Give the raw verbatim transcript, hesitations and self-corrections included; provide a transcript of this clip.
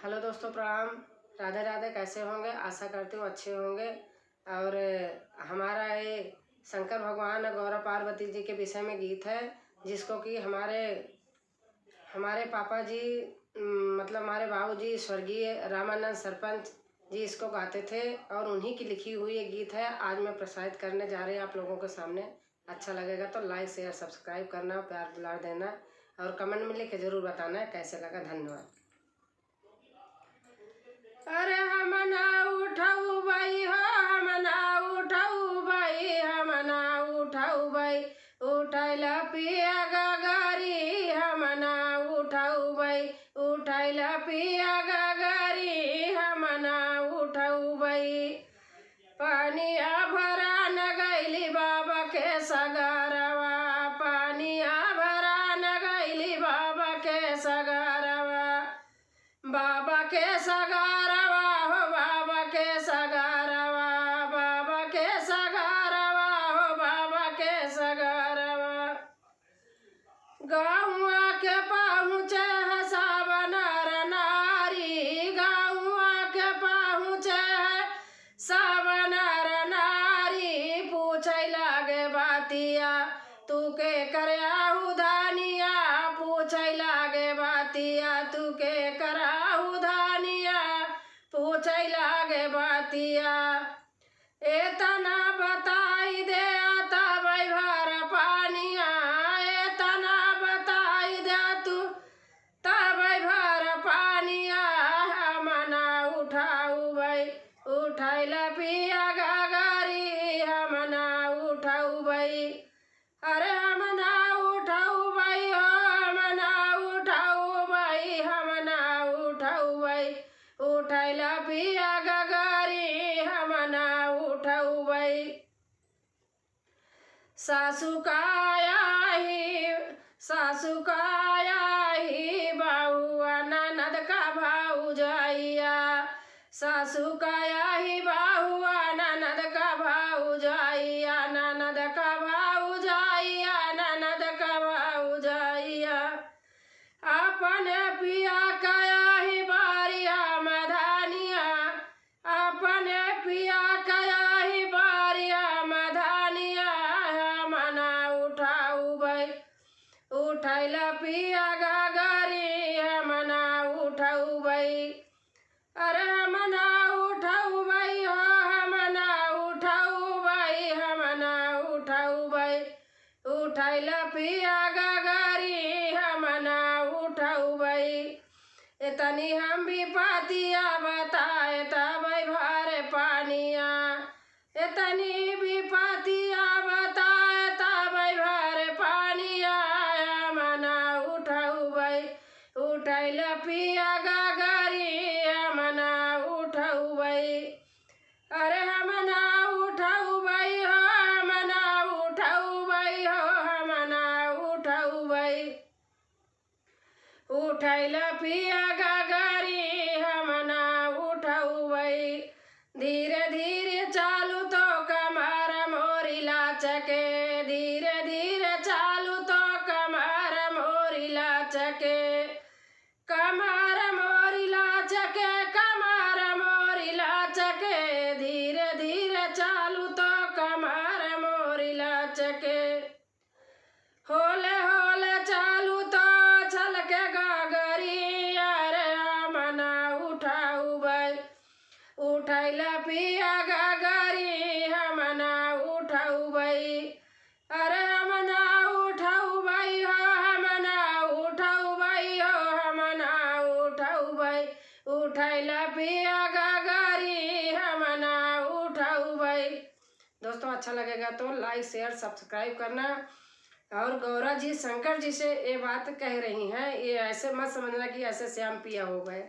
हेलो दोस्तों, प्रणाम, राधे राधे। कैसे होंगे? आशा करती हूँ अच्छे होंगे। और हमारा ये शंकर भगवान और गौरा पार्वती जी के विषय में गीत है, जिसको कि हमारे, हमारे पापा जी, उम, मतलब हमारे बाबूजी स्वर्गीय रामानंद सरपंच जी इसको गाते थे और उन्हीं की लिखी हुई ये गीत है। आज मैं प्रसारित करने जा रही हूँ आप लोगों के सामने। अच्छा लगेगा तो like, share, subscribe करना, प्यार दुलार देना और comment में लिख के जरूर बताना है कैसे लगा। धन्यवाद। अरे हम ना उठउबइ हो, हम ना उठउबइ, हम ना उठउबइ, उठइला पिया गगरी, हम ना उठउबइ, उठइला पिया गगरी, हम ना उठउबइ। पानिया भरान गइली बाबा के सगरवा, पानिया भरान गइली बाबा के सगरवा। बाबा के सगरवा हो, बाबा के सगरवा, बाबा के सगरवा हो, बाबा के सगरवा। गौआ के पहुँचे है सब नर नारी, गौआ के पहुँचे है सब नर नारी। पूछै लागे बतिया तू केकर आहू धनिया, पूछै लागे बतिया तू केकर आहू धनिया, पूछै लागे बतिया। एतना बताइ दे तबै भर पानिया, एतना बताइ दे तू तबै भर पानिया। हम ना उठउबइ, उठइला पिया गगरी, हम ना उठउबइ। अरे हम ना उठउबइ हो, हम ना उठउबइ, हम ना उठउबइ, उठइला पिया गगरी, हम ना उठउबइ। सासु का आही, सासु का आही बहुआ, ननद का भउजइया। सासु का आही बहुआ, ननद का भउजइया, ननद का भउजइया, ननद का भउजइया। अपने पिया का आही बारी हम धनिया, अपने पिया का आही बारी हम धनिया। हम ना उठउबइ, उठइला पिया गगरी, हम ना उठउबइ। अरे हम ना उठउबइ हो, हम ना उठउबइ, हम ना उठउबइ, उठइला पिया गगरी, हम ना उठउबइ। एतनी हम बिपतिया बताए तबै भर पानिया, एतनी बिपतिया बताए तबै भर पानिया। हम ना उठउबइ, उठइला पिया गगरी, हम ना उठउबइ। अरे हम ना उठउबइ हो, हम ना उठउबइ हो, हम ना उठउबइ। उठइला पिया गगरी, हम ना उठउबइ। धीरे धीरे चालू तो कमर मोरी लाचके, धीरे धीरे चालू तो कमर मोरी लाचके। कमर मोरी लाचके, कमर मोरी लाचके, धीरे धीरे चालू तो कमर मोरी लाचके। होले होले चालू तो छलके गगरी, अरे हम ना उठउबइ, उठइला पिया गगरी, हम ना उठउबइ। अरे हम ना उठउबइ हो, हम ना उठउबइ हो, हम ना उठउबइ, उठइला पिया गगरी, हम ना उठउबइ। दोस्तों, अच्छा लगेगा तो like, share, subscribe करना। और गौरा जी शंकर जी से ये बात कह रही हैं, ये ऐसे मत समझना कि ऐसे श्याम पिया हो गए।